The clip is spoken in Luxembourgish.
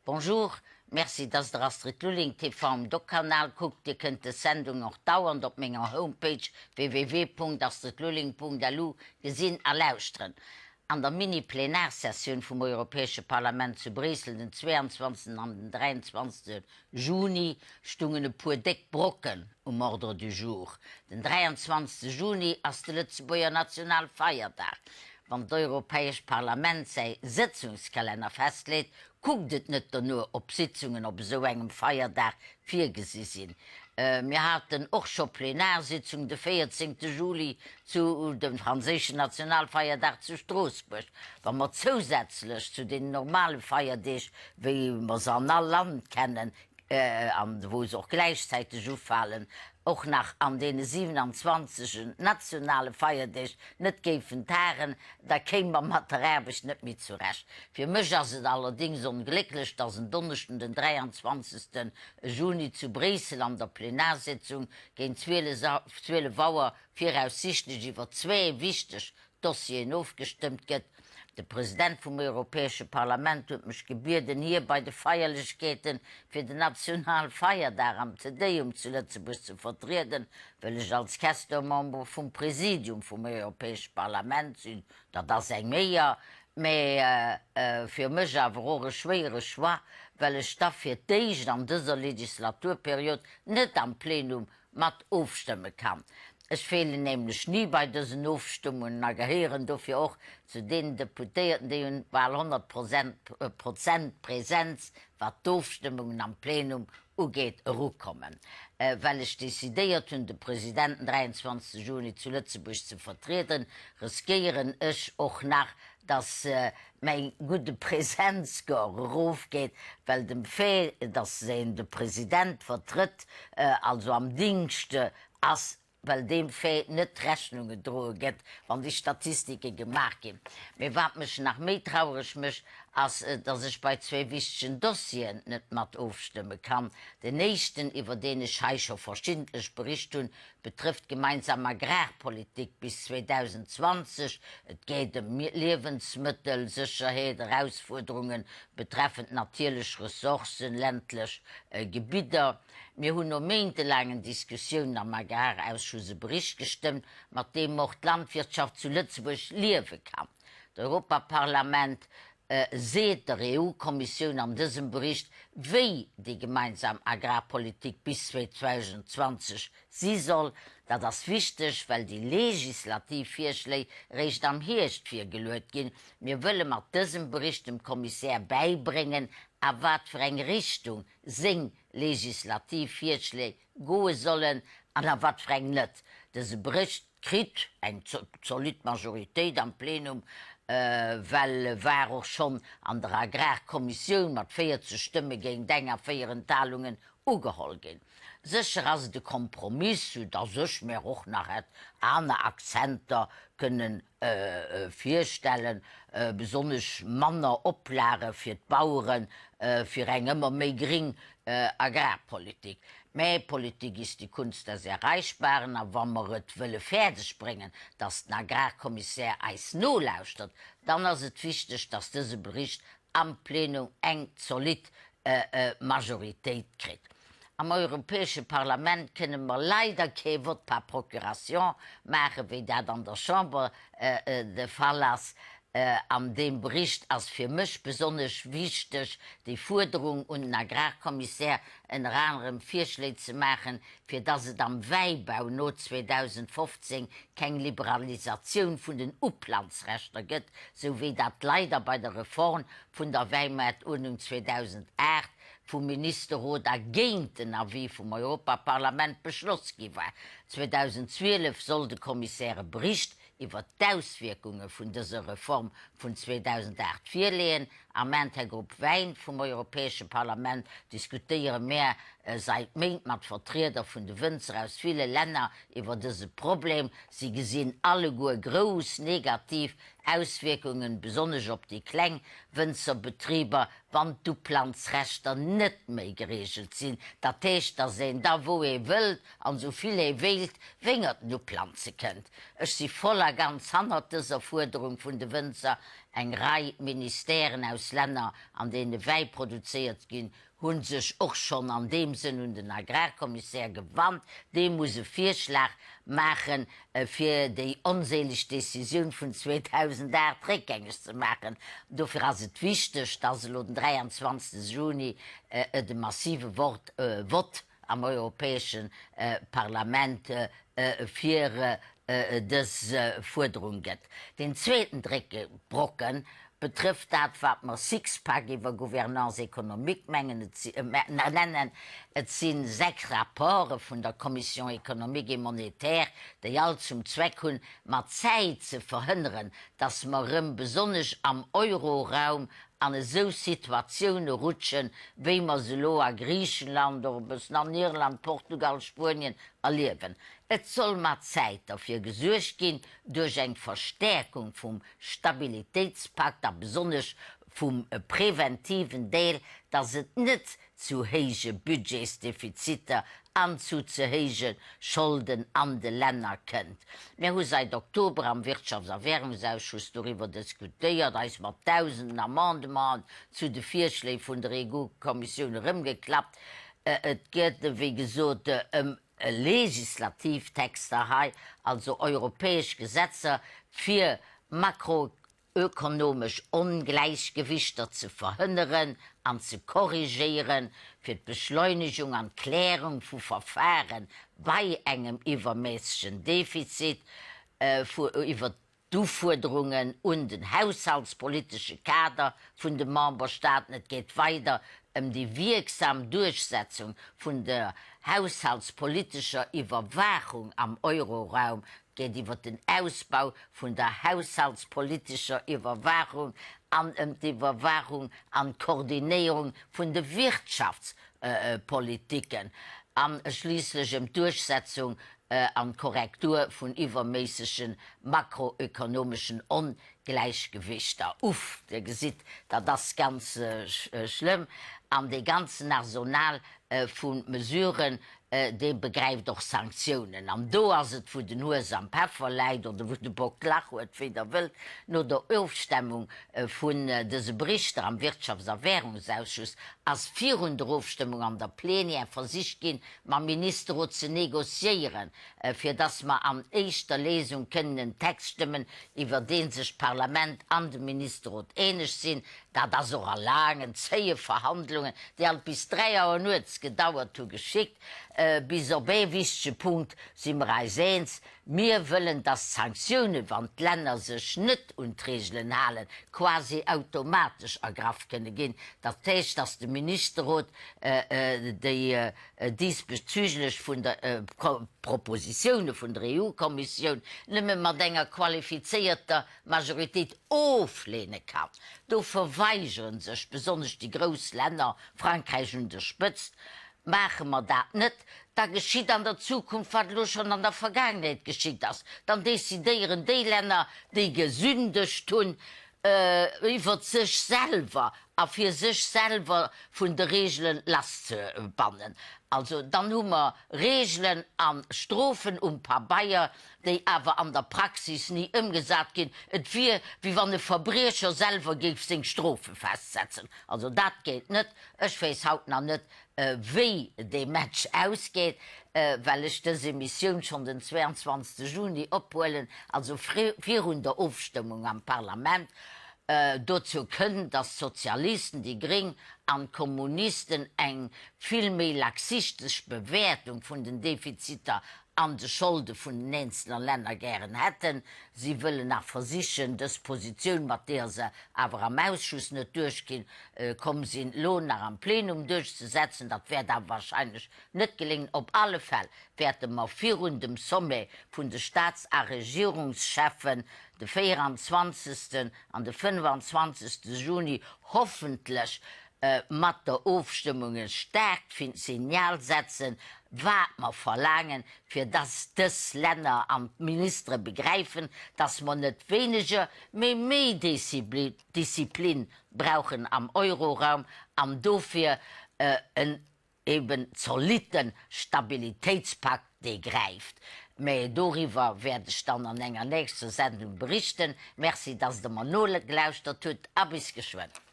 Bonjour, merci dass der Astrid Lulling TV um Doc-Kanal kuckt. Dir kënnt des Sendung och dauernd op menger Homepage www.astridlulling.lu gesinn a lauschteren. An der Mini-Plenarsessioun vum Europäesche Parlament zu Bréissel den 22 an den 23 Juni stungen e puer déck Brocken um Ordre du jour. Den 23 Juni ass de Lëtzebuerger Nationalfeierdag. Wann d'Europäescht Parlament säi Sëtzungskalenner festleet, kuckt et net dono, ob Sitzungen op esou engem Feierdag virgesi sinn. Mir haten och scho Plenarsitzung de 14 Juli zu dem franséischen Nationalfeierdag zu Stroossbuerg. Wa mer zousätzlech zu den normale Feierdeeg, wéi mer se an all Land kennen an wou se och gläichzäiteg ufalen, och nach an deene 27 nationale Feierdeeg net géifen tagen, da kéime mer mat der Aarbecht net méi zurecht. Fir mech ass et allerdéngs onglécklech, dass en Donneschden den 23. Juni zu Bréissel an der Plenarsitzung géint 12 Auer viraussichtlech iwwer zwee wichteg Dossieren ofgestëmmt gëtt. De President vum Europäesche Parlament huet mech gebieden, hie bei de Feierlechkeete fir den Nationalfeierdag am Te Deum zu Lëtzebuerg ze vertrieden, wëll ech als Questeur-Member vum Präsidium vum Europäesche Parlament sinn. Dat ass eng Éier, mä fir mech awer och e schwéiere Choix, well ech da fir d'éischt an dëser Legislaturperiod net am Plenum mat ofstëmme kann. Ech feelen nämlech ni bei dësen Ofstëmmungen a gehéieren dofir och zu deenen Deputéierten, déi un bal 100 Prozent Präsenz, wat d'Ofstëmmungen am Plenum ugeet, erukommen. Well ech decidéiert hunn, de President den 23 Juni zu Lëtzebuerg ze vertrieden, riskéieren ech och nach, dass mäi gudde Präsenzscore erofgeet, well dem Fait, dass een de President vertrëtt, also am Dingscht ass, well deem Fait net Rechnung gedroe gëtt, wann déi Statistike gemaach ginn. Mee wat mech nach méi traureg mécht, ass, dass ech bei zwee wichtegen Dossieren net mat ofstëmme kann. Den éischten, iwwer deen ech hei scho verschiddentlech bericht hunn, betrëfft d'gemeinsam Agrarpolitik bis 2020. Et geet ëm Liewensmëttelsécherheet, Erausfuerderunge betreffend natierlech Ressourcen, ländlech Gebidder. Mir hunn no méintelaangen Diskussiounen am Agrarausschuss e Bericht gestëmmt, mat deem och d'Landwirtschaft zu Lëtzebuerg liewe kann. D'Europaparlament seet der EU-Kommissioun an dësem Bericht, wéi déi gemeinsam Agrarpolitik bis 2020 si soll. Dat ass wichteg, well déi legislativ Virschléi réischt am Hierscht virgeluet ginn. Mir wëlle mat dësem Bericht dem Kommissär bäibréngen, a wat fir eng Richtung seng legislativ Virschléi goe sollen an a wat fir eng net. Dëse Bericht kritt eng zolidd Majoritéit am Plenum, well e war och schonn an der Agrarkommissioun mat 40 Stëmme géint eng a 4 Enthalungen ugeholl ginn. Sécher ass et e Kompromiss, sou dass ech mir och nach hätt aner Akzenter kënnen virstellen, besonnesch manner Oplage fir d'Baueren, fir eng ëmmer méi gring Agrarpolitik. Mä Politik ist die Kunst des Erreichbaren, a wa mer et wëlle fäerdeg bréngen, dass den Agrarkommissär eis nolauschtert, dann ass et wichteg, dass dëse Bericht am Plenum eng zolidd Majoritéit kritt. Am Europäesche Parlament kënne mer leider kee Vote par procuration maachen, wéi dat an der Chamber de Fall ass. An deem Bericht ass fir mech besonnesch wichteg déi Fuerderung un den Agrarkommissär, ënner anerem Virschléi ze maachen, fir dass et am Wäibau no 2015 keng Liberalisatioun vun den Uplanzrechter gëtt, sou wéi dat leider bei der Reform vun der Wäimaartuerdnung 2008 vum Ministerrot a géint den Avis vum Europaparlament beschloss gi war. 2012 soll de Kommissär e Bericht iwwert d'Auswierkunge vun dëser Reform vun 2008 virleeën. Am Intergrupp Wäin vum Europäesche Parlament diskutéiere mär sait Méint mat Vertrieder vun de Wënzer aus ville Länner iwwer dëse Problem. Si gesinn alleguer grouss negativ Auswierkungen, besonnesch op déi kleng Wënzerbetriber, wann d'Uplanzrechter net méi gereegelt sinn. Dat heescht, datt een da wou ee wëllt an esou vill ee wéilt Wéngerten uplanze kënnt. Ech si voll a ganz hannert dëser Fuerderung vun de Wënzer. Eng Rei Ministèren aus Länner, an deene Wäi produzéiert ginn, hu sech och schonn an deem Sënn un den Agrarkommissär gewannt. Dee muss e Virschlag maachen, fir déi onséileg Decisioun vun 2008 réckgängeg ze maachen. Dofir ass et wichteg, dass elo den 23 Juni et e massive Vott am Europäesche Parlament fir dës Fuerderung gëtt. Deen zweeten Dréckbrocken betrëfft dat, wat mer Sixpack iwwer Gouvernance économique mengen, nennen. Et si sechs Rapporte vun der Commission économique et monétaire, déi all zum Zweck hunn, mat Zäit ze verhënneren, dass mer erëm besonnesch am Euroraum an esou Situatioune rutschen, wéi mer se elo a Griichenland, och e bëssen an Irland, Portugal, Spuenien erliewen. Et soll mat Zäit derfir gesuergt ginn, duerch eng Verstäerkung vum Stabilitéitspakt a besonnesch vum preventiven Deel, dass et net zu héije Budgetsdefiziter an zu ze héije Scholden an de Länner kënnt. Mir hu seit Oktober am Wirtschafts a Währungsausschuss doriwwer diskutéiert, eis mat dausenden Amendementen zu de Virschléi vun der EU-Kommissioun erëmgeklappt. Et geet, wéi gesot, ëm legislativ Texter hei, also europäesch Gesetzer, fir makro ökonomesch Ongläichgewichter ze verhënneren an ze korrigéieren, fir d'Beschleunegung an d'Klärung vu Verfare bei engem iwwerméissegen Defizit, iwwer d'Ufuerderungen un den haushaltspolitesche Kader vun de Memberstaaten. Et geet weider ëm déi wierksam Duerchsetzung vun der haushaltspolitescher Iwwerwaachung am Euroraum, geet iwwer den Ausbau vun der haushaltspolitescher Iwwerwaachung an ëm d'Iwwerwaachung an d'Koordinéierung vun de Wirtschaftspolitiken a schliisslech ëm d'Duerchsetzung an d'Korrektur vun iwwerméissege makroökonomeschen Ongläichgewichter. Uff, Dir gesitt, dat ass ganz schlëmm. An dee ganzen Arsenal vu Mesuren, dee begräift och Sanktiounen. An do ass et, wou den Hues am Peffer läit oder wou de Bock d'Lach huet, wéi Der wëllt. No der Ofstemmung vun dëse Berichter am Wirtschafts a Währungsausschuss ass virun der Ofstëmmung an der Plenière versicht ginn, mam Ministerrot ze négociéieren, fir dass mer an éischter Lesung kënnen en Text stëmmen, iwwer dee sech d'Parlament an de Ministerrot eeneg sinn. Dat ass och a laangen, zéie Verhandlungen, déi alt bis 3 Auer nuets gedauert hu, geschickt. Bis op ee wichtege Punkt si mer eis eens, Mir wëllen, dass d'Sanktiounen, wann d'Länner sech net un d'Reegelen halen, quasi automatesch ergraff kënne ginn. Dat heescht, dass de Ministerrot déi diesbezüglech vun de Propositioune vun der EU-Kommissioun nëmme mat enger qualifizéierter Majoritéit ofleene kann. Do verweigere sech besonnesch déi grouss Länner, Frankräich un der Spëtzt. Maache mer dat net, da geschitt an der Zukunft, wat elo schonn an der Vergaangenheet geschitt ass, dann decidéieren déi Länner, déi gesündegt hunn, iwwert sech selwer a fir sech selwer vun de Reegele lasszebannen. Also dann hu mer Reegelen a Strofen um Pabeier, déi awer an der Praxis ni ëmgesat ginn. Et wier, wéi wann e Verbriecher selwer géif seng Strofe festsetzen. Also dat geet net. Ech weess haut nach net, wéi dee Match ausgeet, well ech dës Emissioun schonn den 22 Juni ophuelen, also virun der Ofstëmmung am Parlament. Dozou kënnt, datt d'Sozialisten, déi Gréng an d'Kommunisten eng vill méi laxistesch Bewäertung vun den Defiziter an de Scholde vun den eenzelner Länner gären hätten. Si wëllen nach versichen, dës Positioun, mat deeër se awer am Ausschuss net duerchgi komm sinn, elo nach am Plenum duerchzesetzen. Dat wäert awer wahrscheinlech net geléngen. Op alle Fäll wäerte mer virun dem Sommet vun de Staats a Regierungscheffen de 24. an de 25. Juni hoffentlech mat der Ofstëmmung e staarkt Signal setzen, wat mer verlaangen, fir dass dës Länner an d'Ministere begräifen, dass mer net wéineger, mee méi Disziplin brauchen am Euroraum an dofir en eben zolitte Stabilitéitspakt, dee gräift. Mä doriwwer wäert ech dann an enger nächster Sendung berichten. Merci, dass Der mer nogelauschtert hutt a bis geschwënn.